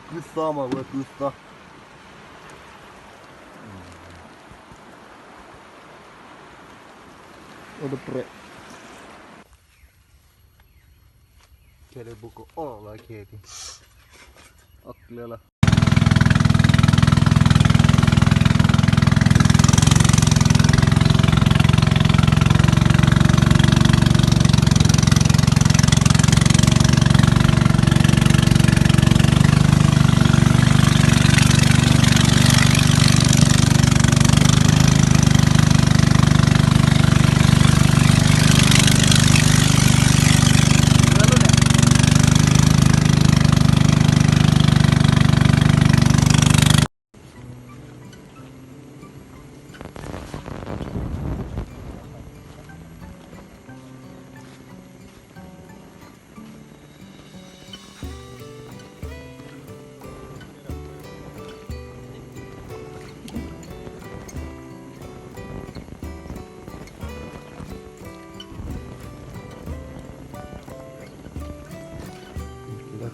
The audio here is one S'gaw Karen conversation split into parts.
ကုသီမးဝဲ ကုသီ, အိၣ်တပြဲး, ခဲလၢာ်ဘူးကအီၣ်လီၤခဲအံၤ, အီၣ်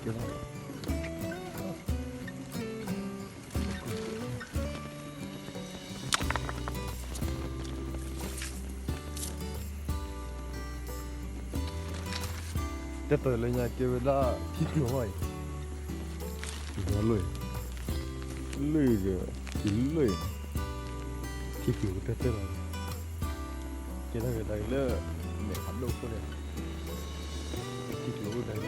ကျဲလီၤ. တၢ်တလၢညါကဲဝဲဒၣ် ထံကျိၤအံၤ, လၢၢ်, လၢၢ်ဒီး လၢၢ်, ထံကျိၤကတၢၢ်တၢၢ်လီၤ, ကဲထီၣ်က့ၤဒၣ်လၢ မဲာ်ဖးဒိၣ်ခိၣ်န့ၣ်, ထံက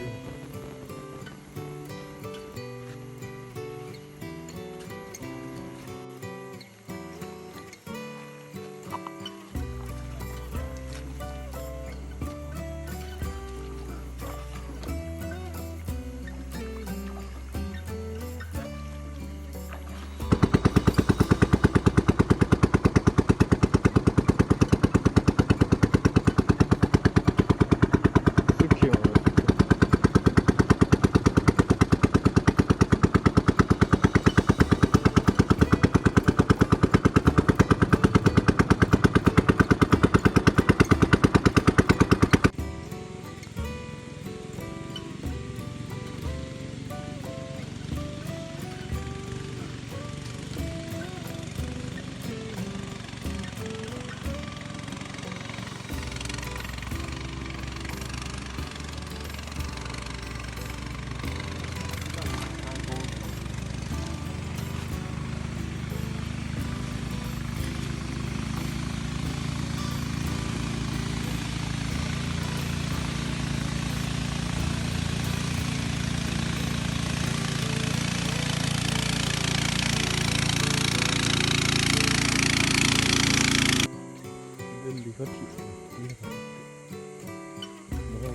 ျိၤအိၣ်ဒၣ်လၢ ယ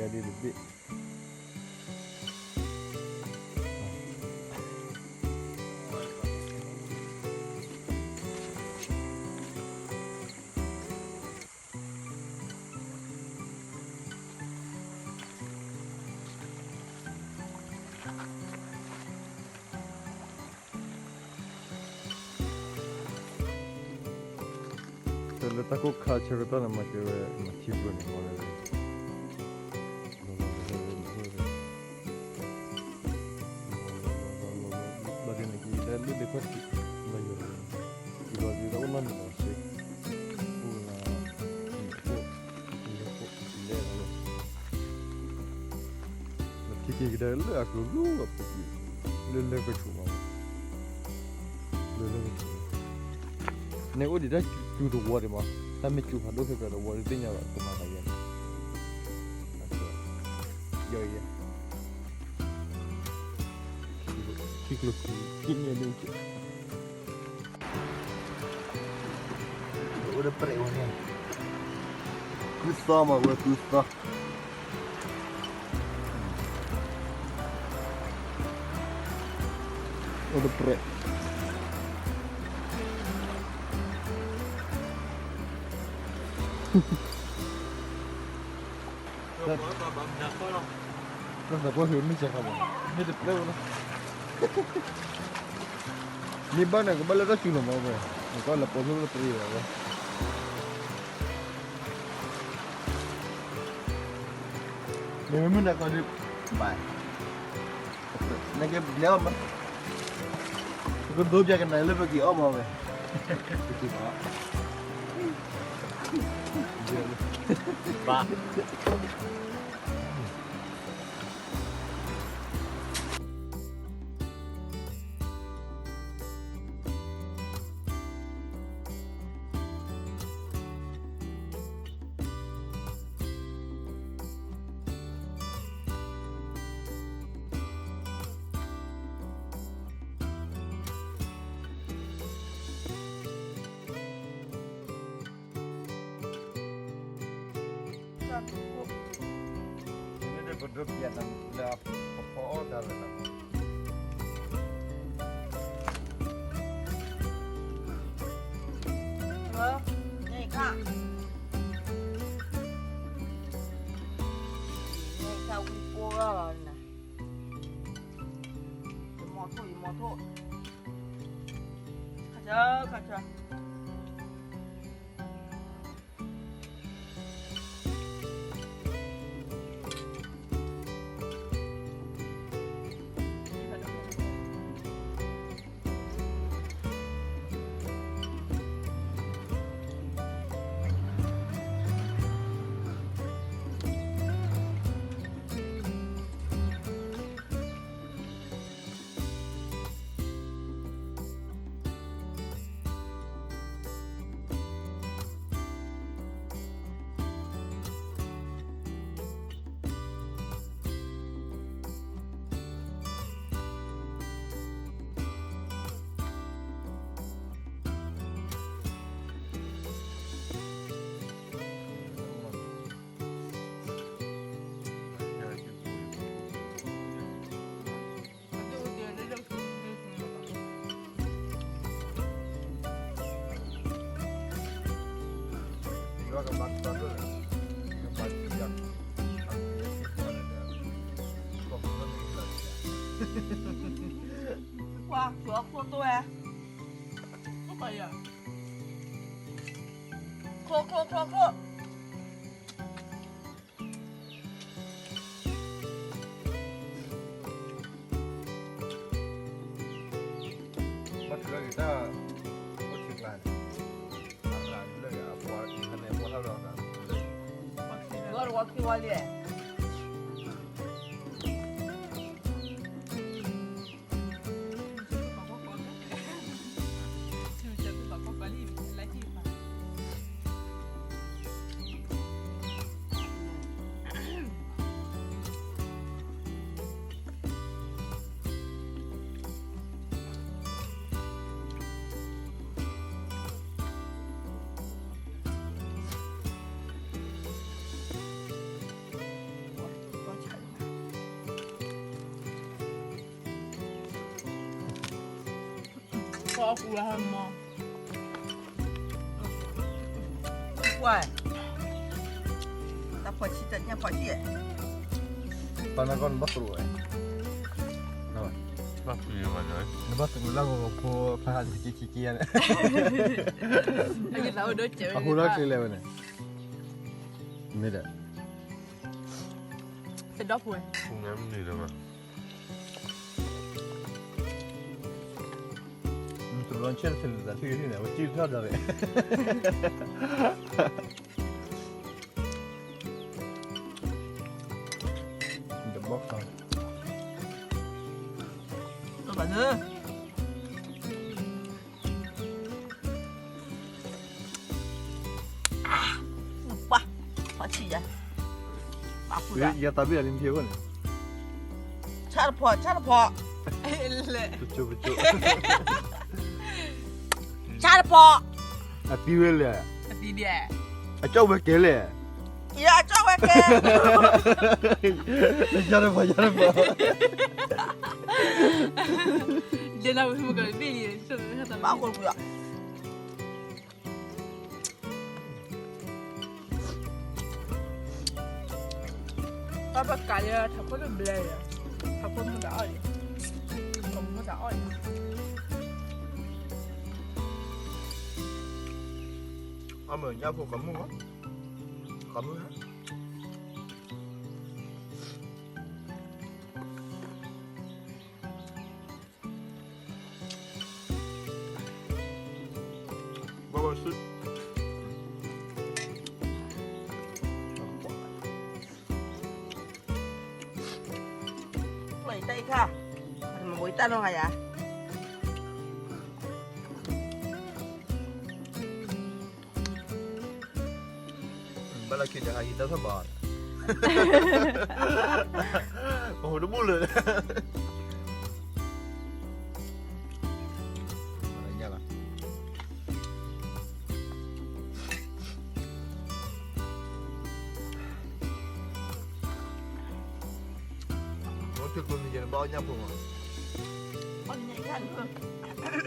ၤဒ်တဘ့ၣ် တၢ်လၢတၢ်ကိၢ်ခါဆၢကတီၢ်န့ၣ် မၤကဲဝဲ မၤထံကျိန့ၣ် မၤဝဲ ဘၣ်ဒ်န့ၣ်က့ၤ လၢလၢလၢခီၣ်ထံး လၢယိၤ ယိၤလီၤဒ်သိးအိၣ်နီၢ်မံၤလီၤစ့ အိၣ်ဝဲဒၣ် မ့ၣ်ခိၣ် မ့ၣ်ခိၣ် လဲၣ်လီၤ ထံက့ၤကဒါလၢအကျိၤလီၤ ပက့ၤ လၢလၢကဆိးမး လၢလၢကဆိး န့ၣ်အိၣ်ဒံးတၢ်စူၤတဝီဒံးမး တၢ်မ့ၢ်စူၤဖးဒိၣ်ဖဲဖဲတဝီဒံး သ့ၣ်ညါဘၣ် ကမၤသးယဲန့ၣ် ယဲ ထံကျိၤခံန့ၣ်ဒ် အိၣ်တပြဲးဝဲန့ၣ် ကုသီမးဝဲ ကုသီ အိၣ်တပြဲး တၢ်သးပှၢ်ဖံးမ့ၢ်စဲးခါဘၣ်, မ့ၢ်တပျဲဝဲလီၤ, မ့ၢ်ဘၣ်န့ၣ် ကဘၣ်လၢတၢ်စူၤလီၤမးဝဲ, နကလၢပိာ်လိၣ်လၢပရံဝဲ, မ့မ့ၢ်နကီဒုး, ဘၣ်, နကဘျဲအီၣ်မး, ပကဒိပျဲကနၤလၢပက့ၤအီၣ်မးဝဲ, ဘၣ်. မ့ၢ်ပဒိပျဲနၤလၢပဖီအီၣ်တၢ်လၢနၤ, န့ၣ်ခါ, န့ၣ်ခါဝံဖိဂၤလီၤနၤ, ယမီၤထိၣ် ယမီၤထိၣ်, ခါဆၢ ခါဆၢ. ဘၣ်ထုးလီၤက့ၤတၢ်, အိၣ်ထံကျါန့ၣ်, အလၢအပှၤအံၤန့ၣ် ပှၤထီၣ်ဒီး, ဂီၢ်တဝီခံဝီလံ. ပှၤ, တၢ်ဖီဆံတၢ်ညၣ်ဖီဆံ, ပှၤနဂီၢ်နဘၣ်သရူးဝဲ, ဘၣ်သရူးဝဲ, နဘၣ်သရူးလၢဂီၤဂီၤဖိဖးဟးကကကကန့ၣ်, အဃိလၢကျဲလဲၣ်ဝဲန့ၣ်, မ့ၢ်ဒီး, တဒီဖိဝဲ, တဘျီဆဲးတလၢာ်သးထံၣ်န့ၣ် ဝဲကံၢ်ထီၣ်ဒီးဝဲ, တဘီခါ, ဘၣ်, ပှၤ, ပှၤဆံးယၤ, ပှၤဖုဒၣ်, ယတၢ်ဘံၣ်အလံမ့ၢ်ဖဲအဂီၢ်န့ၣ်, ဆၣ်တဖီ, ဆၣ်တဖီ, ပကၠိပကၠိ, ဆၣ်တဖီ, အသံဝဲလဲၣ်, အသံဒ်, အကၠီၣ်ဝဲကဲလဲၣ်, ယအကၠီၣ်ဝဲကဲ, ဆၣ်တဖီ, ဆၣ်တဖီ, ဒ်နၤဝဲမ့ၢ်ကဘံၣ်လံ, ဘၣ်ဃိကွံာ်အီၤ အီၣ်, အီၣ်, ဘၣ်ကးလၢထးခိၣ်တဘျဲၣ်လီၤ, ထးခိၣ်မုၢ်တအီၣ်လံ, ထးခိၣ်မုၢ်တအီၣ်လံ. အမ့ၢ်ညၣ်ဖိကမုၢ်, ကမုၢ်ဧါ. ဘၣ်ဘၣ်ဆူၣ်, ပျီၢ်အံၤတၢ်အံၤခါ, မ့ၢ်ဘိးအံၤတၢ်နီၢ်ဂၤယၤ. ဘၣ်လၢခံဒီးဟးဟံးတၢ်ထီၣ်ဘၣ်, အိၣ်တဘူၣ်လၢာ်. ဘၣ်ထံကျိနံၤယဲန့ၣ် ဘၣ်အီၣ်ညၣ်ဖိမး, အီၣ်ညၣ်အံၤခါန့ၣ်,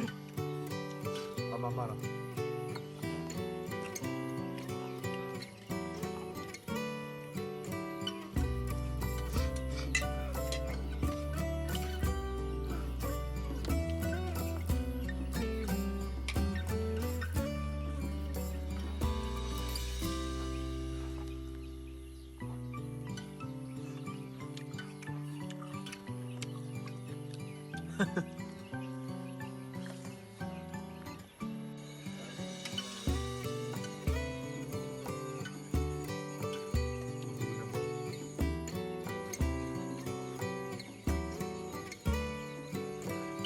အမၤမၤလီၤ.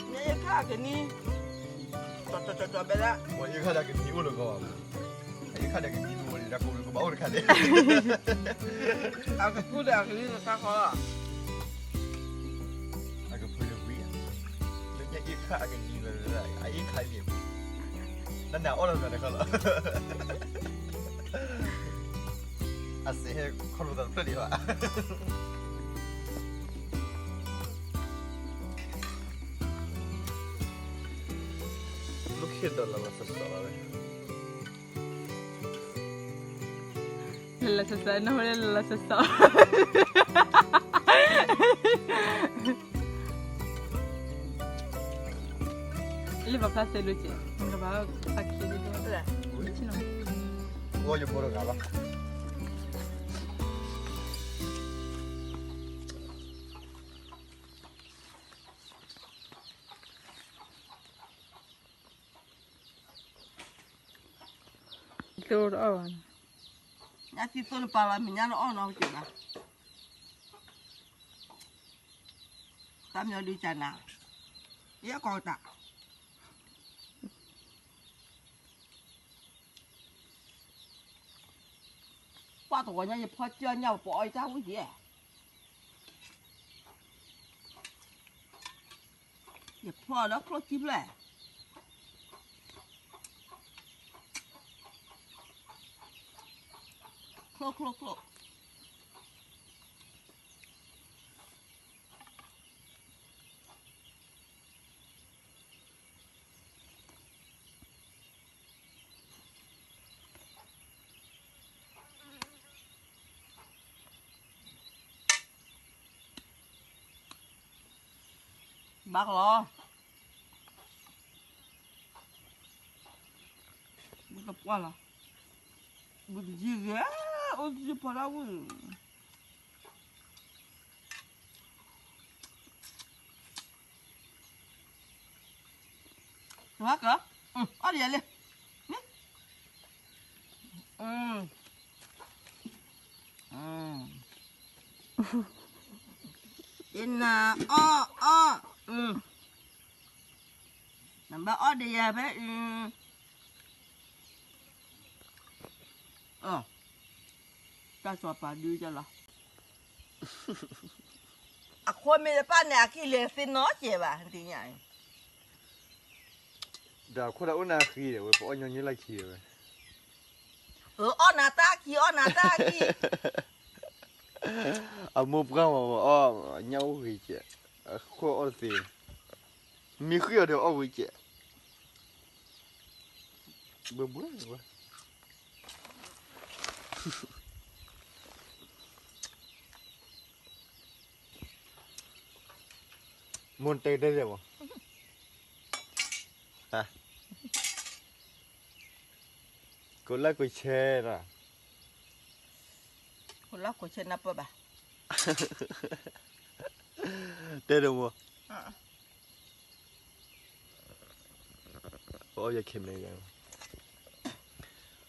ညၣ်အ့ၣ်ခါကနံၤ, ကၠီကၠီကၠီဘဲဒၣ်, အ့ၣ်ခါဒီးကနံၤအိၣ်လၢကီးဘၣ်, အ့ၣ်ခါဒီးကနံၤတအိၣ်န့ၣ် တၢ်ကိးကဘၣ်အိၣ်တခါန့ၣ်, အကဖုဒီးအကနံၤတခါဃီလီၤ. အကဖုဒီးဝံၤဧါ, လၢညၣ်အ့ၣ်ခါအကနံၤလီၤ, အအ့ၣ်ခါန့ၣ်, နနၢ်အီၣ်လီၤနၤတခါလီၤ. အစဲးဟဲခီလိာ်သးတဖျၢၣ်ဒံးဘၣ်. မ့ၢ်ခံဒီးလီၤလီၤဆီဆီလီၤဝဲ, လီၤလီၤဆီဆီ, နဝဲလီၤလီၤဆီဆီ, လၢပှၤဖျါစဲလိကဲး, နကဘၣ်ဖျါခံလၢ, ဝဲယဘိတဂၤဘၣ်. သ့ၣ်တအီၣ်ဘၣ်, ညၣ်သံသိၣ်နပာ်လီၤ မ့ၢ်ညၣ်နအီၣ်နီၤက့ၤဘၣ်, တၢ်မညီဒုးကနၤ, ယဲၢ်ကီးတၢ် ပှၤတဂီၤညါ ယဖီၣ်ကၢညၣ်ပအီၣ်ယတၢ်ဝံၣ်က့ၤ, ယဖီၣ်ဒီးချိၣ်ခံဖျၢၣ်, ချိၣ်ချိၣ်ချိၣ်. ဘၣ်ကလီၤ, ဘုတပှၢ်လီၤ, ဘုတယံၤဂ့ၤ, အိၣ်တယံၤဖီဒၣ်ဝံၣ် ဝါက, အီၣ်ဒ်ယဲလံ, ယနၤအီၣ်အီၣ်, နဘၣ်အီၣ်ဒ်ယဲဖဲအံၤ, တၢ်စီၤပၤဒုးကလီၤ. အခိၣ်မ့ၢ်တပၣ်န့ၣ် အကံၢ်လဲၤသ့နီတစဲးဘၣ်, သ့ၣ်ညါအံၤ, ဒီးအခိၣ်ဒီးအိၣ်နၤဃံဒီးဝဲ ပအီၣ်ညီနုၢ်လၢခံဒီးဝဲ, အီၣ်နၤတၢ်ခံ အီၣ်နၤတၢ်ခံ, အမိၢ်ပှၢ်မၤအီၣ်, ညၣ်အိၣ်ဂ့ၤကဲး, အခိၣ်အီၣ်တသ့, မ့ၢ်ဃံအီၤဒီးအီၣ်ဂ့ၤကဲး, ဘၣ်ဘၣ်ဝဲ ဘၣ်. မိၢ်တဲတဲမး, ကိးlikeကိးshareလီၤ, ကိးlikeကိးshareနၢ်ပၢၢ်ဘၣ်, တဲတမး, ပအီၣ်ယၤခဲမ့ၢ်,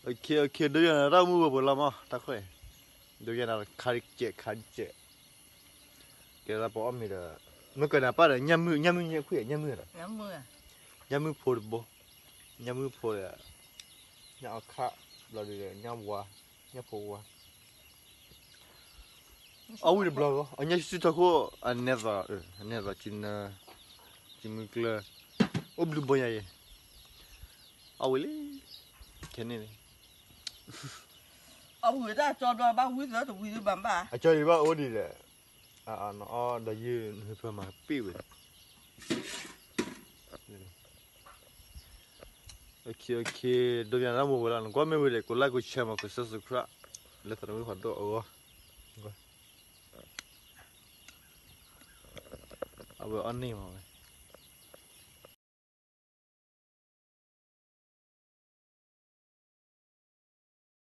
okay okay ဒိယနၤတၢ်မုၢ်ဝဲပှဲၤလီၤမး တၢ်ခွဲး, ဒိယနၤခါတကဲးခါတကဲး, ကဲလၢပအီၣ်မ့ၤဒီး, မ့ၢ်ကနၣ်ပၢ်ဒီး ညၣ်မုၢ်ညၣ်မုၢ်ညၣ်ခွံၣ်ညၣ်မုၢ်ဒီး, ညၣ်မုၢ်ဖိတဘိ, ညၣ်မုၢ်ဖိဒီး, ညၣ်အခၣ်, ဘျီဒီး ညၣ်ဝါ, ညၣ်ဖိဝါ အီၣ်ဝံၤတဘျီဂီၢ် အညၣ်စုထီၣ်ခိၣ် အနဲသိး, အနဲသိး, ကမုၢ်ကျၢၢ်, အိၣ်ဘျုးဘိညါအံၤ, အီၣ်ဝံၤလံ, ခဲန့ၣ်, အီၣ်ဝံၤတၢ်ကၠီဘျီဘၣ်ဝံသၢတဝံသဘၣ်ဘၣ်, အကၠီဒံးဘၣ်အိၣ်ဒံးဒီး, အဒီးယုၢ်နုာ်ဖၢမၤပ့ၢ်ဝဲ okay okay ဒိယနၤတၢ်မုၢ်ဝဲလီၤ နကွၢ်မ့ၢ်ဝံၤဒီး ကိးlikeကိးshareမး ကိးsubscribe လၢသးတမုၢ်ဖးဒိၣ်အဂီၢ်, အဝဲအီၣ်န့ၢ်မးဝဲ,